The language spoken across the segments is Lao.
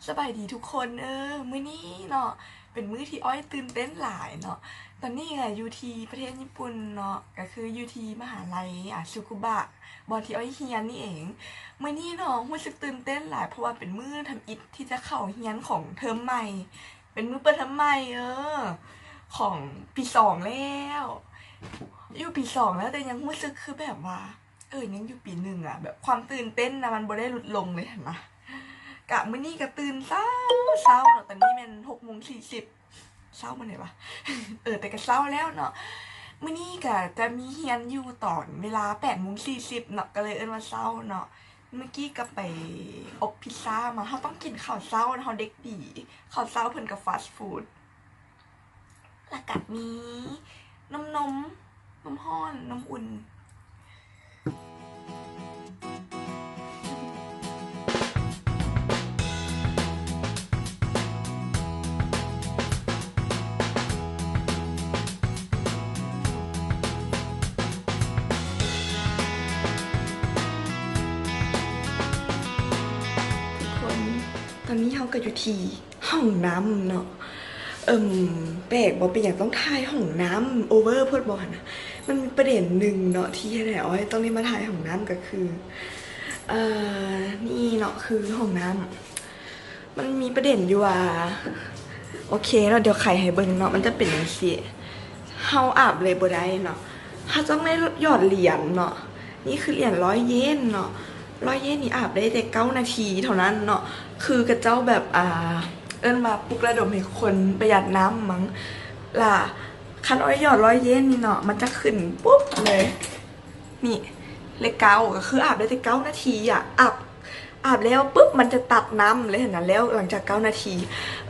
ສະບາຍດີທຸກຄົນເອີ ມື້ນີ້ເນາະ ເປັນມື້ທີ່ອ້ອຍຕື່ນເຕັ້ນຫຼາຍເນາະ. ຕອນນີ້ກະຢູ່ທີ່ປະເທດຍີ່ປຸ່ນເນາະ ກະຄືຢູ່ທີ່ມະຫາໄລ ອາ ຊຸກຸບະ ບ່ອນທີ່ອ້ອຍຮຽນນີ້ເອງ. ມື້ນີ້ເນາະ ຮູ້ສຶກຕື່ນເຕັ້ນຫຼາຍ ເພາະວ່າເປັນມື້ທຳອິດທີ່ຈະເຂົ້າຮຽນຂອງເທີມໃໝ່ ເປັນມື້ເປີດເທີມໃໝ່ ເອີ ຂອງປີສອງແລ້ວ ຢູ່ປີສອງແລ້ວ ແຕ່ຍັງຮູ້ສຶກຄືແບບວ່າ ເອີ ຍັງຢູ່ປີໜຶ່ງອະ ແບບຄວາມຕື່ນເຕັ້ນນະ ມັນບໍ່ໄດ້ຫຼຸດລົງເລີຍຫັ້ນນະ. ກະມື້ນີ້ກະຕື່ນເຊົ້າ ເຊົ້າເນາະ ຕອນນີ້ແມ່ນຫົກໂມງສີ່ສິບ ເຊົ້າມື້ໃດວະ ເອີ ແຕ່ກະເຊົ້າແລ້ວເນາະ. ມື້ນີ້ກະຈະມີຮຽນຢູ່ຕອນເວລາແປດໂມງສີ່ສິບເນາະ ກະເລີຍເອີ້ນວ່າເຊົ້າເນາະ. ມື້ກີ້ກະໄປອົບພິດຊາມາ ເຮົາຕ້ອງກິນເຂົ້າເຊົ້າ ເຮົາເດັກດີ ເຂົ້າເຊົ້າເພິ່ນກະຟາສຟູດ. ລະກະມີນົມນົມ ນົມຮ້ອນ ນົມອຸ່ນ. ທຸກຄົນ ຕອນນີ້ເຮົາກະຢູ່ທີ່ ຫ້ອງນ້ຳເນາະ. ເອີມ ແປກບໍ່ ເປັນຫຍັງຕ້ອງຖ່າຍຫ້ອງນ້ຳ ໂອເວີໂພດບໍ່ຫັ້ນນະ. ມັນມີປະເດັນໜຶ່ງເນາະ ທີ່ເຮັດໃຫ້ອ້ອຍຕ້ອງໄດ້ມາຖ່າຍຫ້ອງນ້ຳ ກະຄື ເອີ ນີ້ເນາະ ຄືຫ້ອງນ້ຳ ມັນມີປະເດັນຢູ່ວ່າ ໂອເຄເນາະ ດຽວໄຂໃຫ້ເບິ່ງເນາະ ມັນຈະເປັນຈັ່ງຊີ້ ເຮົາອາບເລີຍບໍ່ໄດ້ເນາະ ເຮົາຕ້ອງໄດ້ຫຍອດຫຼຽນເນາະ. ນີ້ຄືຫຼຽນຮ້ອຍເຢນເນາະ ຮ້ອຍເຢນນີ້ອາບໄດ້ແຕ່ເກົ້ານາທີເທົ່ານັ້ນເນາະ. ຄືເຂົາເຈົ້າແບບ ອ່າ ເອີ້ນວ່າປຸກລະດົມໃຫ້ຄົນປະຢັດນ້ຳມັງ ລະຄັນອ້ອຍຫຍອດຮ້ອຍເຢນນີ້ເນາະ ມັນຈະຂຶ້ນປຸບເລີຍ ນີ້ ເລກເກົ້າ ກະຄືອາບໄດ້ແຕ່ເກົ້ານາທີອະ ອາບ ອາບແລ້ວປຶບ ມັນຈະຕັດນ້ຳເລີຍຫັ້ນນະ ແລ້ວຫຼັງຈາກເກົ້ານາທີ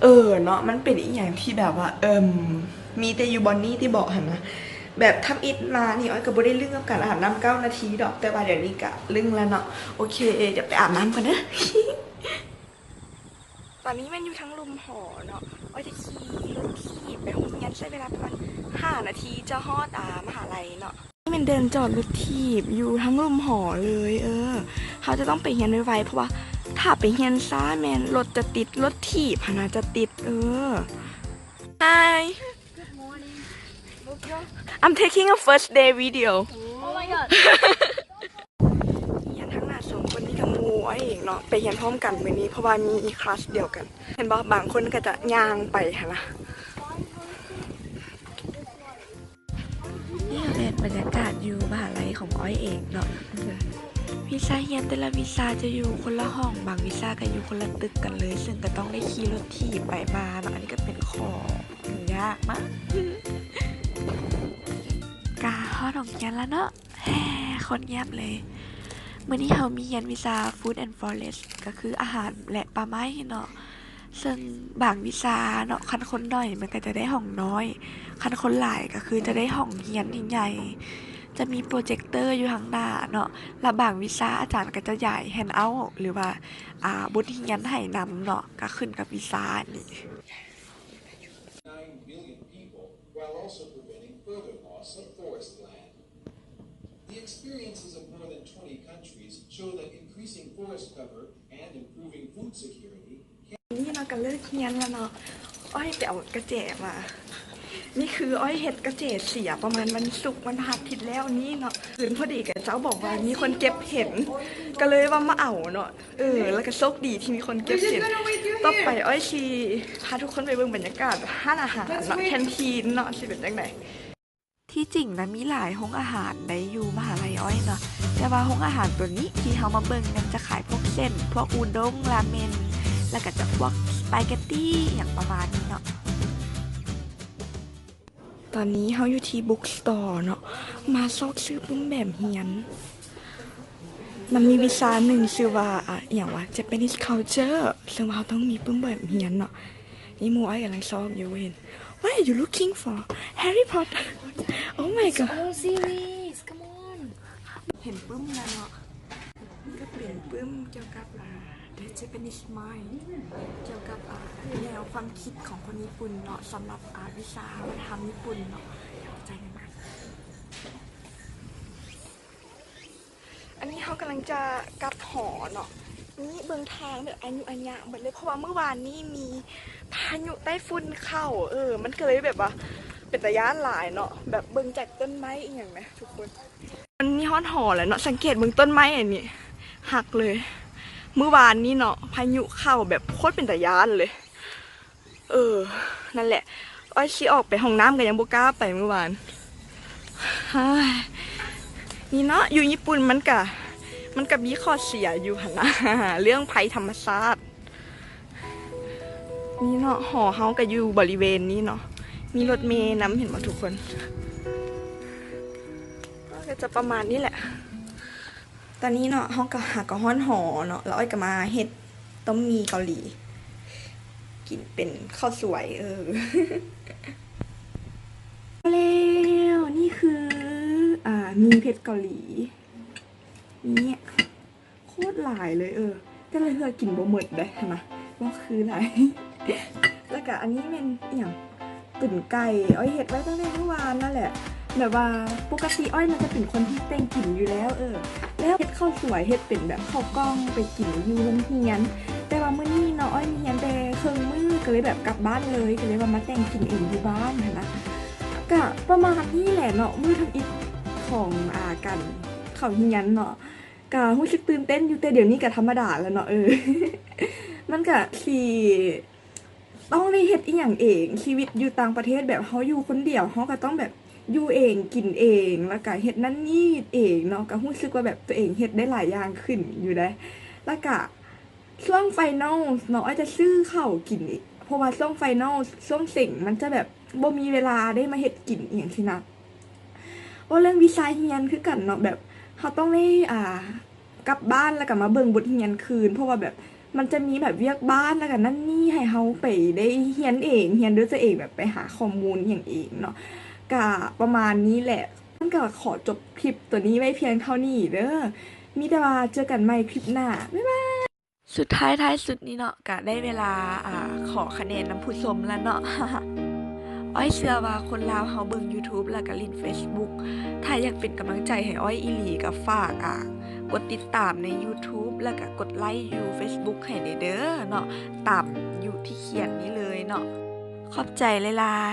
ເອີ ເນາະ ມັນເປັນອີ່ຫຍັງທີ່ແບບວ່າ ເອີມ ມີແຕ່ຢູ່ບ່ອນນີ້ຕິເບາະຫັ້ນນະ. ແບບທຳອິດມານີ້ ອ້ອຍກະບໍ່ໄດ້ລຶ້ງກັບການອາບນ້ຳເກົ້ານາທີດອກ ແຕ່ວ່າດຽວນີ້ກະລຶ້ງລະເນາະ. ໂອເຄ ດຽວໄປອາບນ້ຳກ່ອນເດີ. ຕອນນີ້ແມ່ນຢູ່ທາງລຸ່ມຫໍເນາະ ອ້ອຍຈະຂີ່ລົດຖີບໄປໂຮງຮຽນ ໃຊ້ເວລາປະມານຫ້ານາທີຈະຮອດ ອ່າ ມະຫາໄລເນາະ. ນີ້ແມ່ນເດີ່ນຈອດລົດຖີບຢູ່ທາງລຸ່ມຫໍເລີຍ ເອີ ເຮົາຈະຕ້ອງໄປຮຽນໄວໆ ເພາະວ່າຖ້າໄປຮຽນຊ້າແມ່ນລົດຈະຕິດ ລົດຖີບຫັ້ນນະຈະຕິດ ເອີ. Hi, I'm taking a first day video. Oh my god. ຮຽນທາງໜ້າສອງຄົນນີ້ກະໝູ່ອ້ອຍເອງເນາະ ໄປຮຽນພ້ອມກັນມື້ນີ້ ເພາະວ່າມີຄລາສດຽວກັນ. ເຫັນບໍ່ ບາງຄົນກະຈະຍ່າງໄປຫັ້ນນະ. ນີ້ແມ່ນບັນຍາກາດຢູ່ມະຫາໄລຂອງອ້ອຍເອງເນາະ. ວິຊາຮຽນແຕ່ລະວິຊາຈະຢູ່ຄົນລະຫ້ອງ ບາງວິຊາກະຢູ່ຄົນລະຕຶກກັນເລີຍ ເຊິ່ງກະຕ້ອງໄດ້ຂີ່ລົດຖີບໄປມາເນາະ. ອັນນີ້ກະເປັນຂໍ້ຫຍຸ້ງຍາກມາກ. ກະຮອດໂຮງຮຽນລະເນາະ. ແຮ ຄົນງຽບເລີຍ. ມື້ນີ້ເຮົາມີຮຽນວິຊາ Food and Forest ກະຄືອາຫານ ແລະ ປ່າໄມ້ເນາະ. ເຊິ່ງບາງວິຊາເນາະ ຄັນຄົນໜ້ອຍມັນກະຈະໄດ້ຫ້ອງນ້ອຍ ຄັນຄົນຫຼາຍກະຄືຈະໄດ້ຫ້ອງຮຽນໃຫຍ່ໆ ຈະມີໂປຣເຈັກເຕີຢູ່ທາງໜ້າເນາະ. ລະບາງວິຊາອາຈານກະຈະຢາຍແຮນເອົາ ຫຼືວ່າ ອ່າ ບົດຮຽນໃຫ້ນຳເນາະ ກະຂຶ້ນກັບວິຊານີ້. Nine million people, while also preventing further loss of forest land. The experiences of more than twenty countries show that increasing forest cover and improving food security ນີ້ເນາະ ກະເລີກຮຽນລະເນາະ. ອ້ອຍໄປເອົາກະແຈມາ. ນີ້ຄືອ້ອຍເຮັດກະແຈເສຍປະມານວັນສຸກ ວັນພະຫັດທິດແລ້ວນີ້ເນາະ. ຄືນພໍດີກະເຈົ້າບອກວ່າມີຄົນເກັບເຫັນ ກະເລີຍວ່າມາເອົາເນາະ. ເອີ ລະກະໂຊກດີທີ່ມີຄົນເກັບເຫັນ. ຕໍ່ໄປອ້ອຍຊິພາທຸກຄົນໄປເບິ່ງບັນຍາກາດຮ້ານອາຫານເນາະ ແຄນທີນເນາະ ຊິເປັນຈັ່ງໃດ. ທີ່ຈິງນະມີຫຼາຍໂຮງອາຫານໃດຢູ່ມະຫາໄລອ້ອຍເນາະ ແຕ່ວ່າໂຮງອາຫານໂຕນີ້ທີ່ເຮົາມາເບິ່ງນັ້ນຈະຂາຍພວກເສັ້ນ ພວກອຸດົງ ລາເມັນ ລະກະຈະພວກສະປາເກັດຕີ ອີ່ຫຍັງປະມານນີ້ເນາະ. ຕອນນີ້ເຮົາຢູ່ທີ່ບຸກສະຕໍເນາະ ມາຊອກຊື້ປຶ້ມແບບຮຽນ. ມັນມີວິຊາໜຶ່ງຊື່ວ່າ ອາ ອີ່ຫຍັງວະ Japanese culture ເຊິ່ງວ່າເຮົາຕ້ອງມີປຶ້ມແບບຮຽນເນາະ. ນີ້ໝູ່ອ້າຍກຳລັງຊອກຢູ່ ເຫັນ What are you looking for? Harry Potter. Oh my god. All series. Come on. ເຫັນປຶ້ມແລ້ວເນາະ. ນີ້ກະເປັນປຶ້ມກ່ຽວກັບ ອາ The Japanese Mind ກ່ຽວກັບ ອາ ແນວຄວາມຄິດຂອງຄົນຍີ່ປຸ່ນເນາະ ສຳລັບ ອາ ວິຊາວັດທະນະທຳຍີ່ປຸ່ນເນາະ. ເຂົ້າໃຈກັນມາ. ອັນນີ້ເຮົາກຳລັງຈະກັບຫໍເນາະ. ນີ້ເບິ່ງທາງເດີ ອາຍຸອາຍະເບິດເລີຍ ເພາະວ່າມື້ວານນີ້ມີພາຍຸໄຕ້ຝຸ່ນເຂົ້າ ເອີ ມັນກໍເລີຍແບບວ່າເປັນຕາຢ້ານຫຼາຍເນາະ ແບບເບິ່ງຈາກຕົ້ນໄມ້ອີ່ຫຍັງນະທຸກຄົນ. ມັນມີຮອດຫໍແລ້ວເນາະ ສັງເກດເບິ່ງຕົ້ນໄມ້ອັນນີ້ຫັກເລີຍ ມື້ວານນີ້ເນາະ ພາຍຸເຂົ້າແບບໂຄດເປັນຕາຢ້ານເລີຍ. ເອີ ນັ້ນແຫຼະ ອ້ອຍຊິອອກໄປຫ້ອງນ້ຳກໍຍັງບໍ່ກ້າໄປມື້ວານ. ນີ້ເນາະ ຢູ່ຍີ່ປຸ່ນມັນກະ ມັນກະມີຂໍ້ເສຍຢູ່ຫັ້ນນະ ເລື່ອງໄພທຳມະຊາດ. ນີ້ເນາະ ຫໍເຮົາກະຢູ່ບໍລິເວນນີ້ເນາະ ມີລົດເມນຳ ເຫັນບໍ່ທຸກຄົນ? ກໍຈະປະມານນີ້ແຫຼະ. ຕອນນີ້ເນາະ ເຮົາກໍຫາກໍຮອດຫໍເນາະ ແລ້ວອ້ອຍກໍມາເຮັດຕົ້ມໝີ່ເກົາຫຼີ ກິນເປັນເຂົ້າສວຍ ເອີ ແລ້ວ ນີ້ຄື ອ່າ ໝີ່ເຜັດເກົາຫຼີ ນີ້ ໂຄດຫຼາຍເລີຍ ເອີ ແຕ່ລະເທື່ອກິນບໍ່ໝົດເດ້ຫັ້ນນະ ເວົ້າຄືຫຼາຍ. ແລ້ວກະອັນນີ້ແມ່ນອີ່ຫຍັງ? ຕຸນໄກ່ ອ້ອຍເຮັດໄວ້ຕັ້ງແຕ່ມື້ວານນັ້ນແຫຼະ ແບບວ່າປົກກະຕິອ້ອຍມັກຈະເປັນຄົນທີ່ແຕ່ງກິນຢູ່ແລ້ວ ເອີ ແລ້ວເຮັດເຂົ້າສວຍ ເຮັດເປັນແບບເຂົ້າກ່ອງໄປກິນຢູ່ໂຮງຮຽນ ແຕ່ວ່າມື້ນີ້ເນາະ ອ້ອຍມີຮຽນແຕ່ເຄິ່ງມື້ ກໍເລີຍແບບກັບບ້ານເລີຍ ກໍເລີຍວ່າມາແຕ່ງກິນເອງຢູ່ບ້ານຫັ້ນນະ. ກະປະມານນີ້ແຫຼະເນາະ ມື້ທຳອິດຂອງ ອ່າ ການເຂົ້າຮຽນເນາະ ກະຮູ້ສຶກຕື່ນເຕັ້ນຢູ່ ແຕ່ດຽວນີ້ກະທຳມະດາແລ້ວເນາະ ເອີ ມັນກະຊິ ຕ້ອງໄດ້ເຮັດອີ່ຫຍັງເອງ ຊີວິດຢູ່ຕ່າງປະເທດແບບເຮົາຢູ່ຄົນດຽວ ເຮົາກໍຕ້ອງແບບຢູ່ເອງກິນເອງ ແລ້ວກະເຮັດນັ້ນນີ້ເອງເນາະ ກະຮູ້ສຶກວ່າແບບຕົວເອງເຮັດໄດ້ຫຼາຍຢ່າງຂຶ້ນຢູ່ເດ້. ແລ້ວກະຊ່ວງໄຟນອລເນາະ ອ້ອຍຈະຊື້ເຂົ້າກິນອີກ ເພາະວ່າຊ່ວງໄຟນອລ ຊ່ວງເສັງ ມັນຈະແບບບໍ່ມີເວລາໄດ້ມາເຮັດກິນອີ່ຫຍັງຊີ້ນະ. ເວົ້າເລື່ອງວິຊາຮຽນຄືກັນເນາະ ແບບເຮົາຕ້ອງໄດ້ ອ່າ ກັບບ້ານແລ້ວກໍມາເບິ່ງບົດຮຽນຄືນ ເພາະວ່າແບບມັນຈະມີແບບວຽກບ້ານ ແລ້ວກໍນັ້ນນີ້ໃຫ້ເຮົາໄປໄດ້ຮຽນເອງ ຮຽນດ້ວຍຕົວເອງ ແບບໄປຫາຂໍ້ມູນອີ່ຫຍັງເອງເນາະ. ກະປະມານນີ້ແຫຼະ ມັນກໍຂໍຈົບຄລິບຕົວນີ້ໄວ້ພຽງເທົ່ານີ້ເດີ ມີແຕ່ວ່າເຈີກັນໃໝ່ຄລິບໜ້າ ບາຍບາຍ. ສຸດທ້າຍທ້າຍສຸດນີ້ເນາະ ກະໄດ້ເວລາ ອ່າ ຂໍຄະແນນນຳຜູ້ຊົມແລ້ວເນາະ. ອ້ອຍເຊື່ອວ່າຄົນລາວເຮົາເບິ່ງ YouTube ແລ້ວກະຫຼິ້ນ Facebook ຖ້າຢາກເປັນກຳລັງໃຈໃຫ້ອ້ອຍອີ່ຫຼີ ກະຝາກ ອ່າ ກົດຕິດຕາມໃນ YouTube ແລ້ວກະກົດໄລຢູ່ Facebook ໃຫ້ແດ່ເດີເນາະ ຕາມຢູ່ທີ່ຂຽນນີ້ເລີຍເນາະ. ຂອບໃຈຫຼາຍໆ.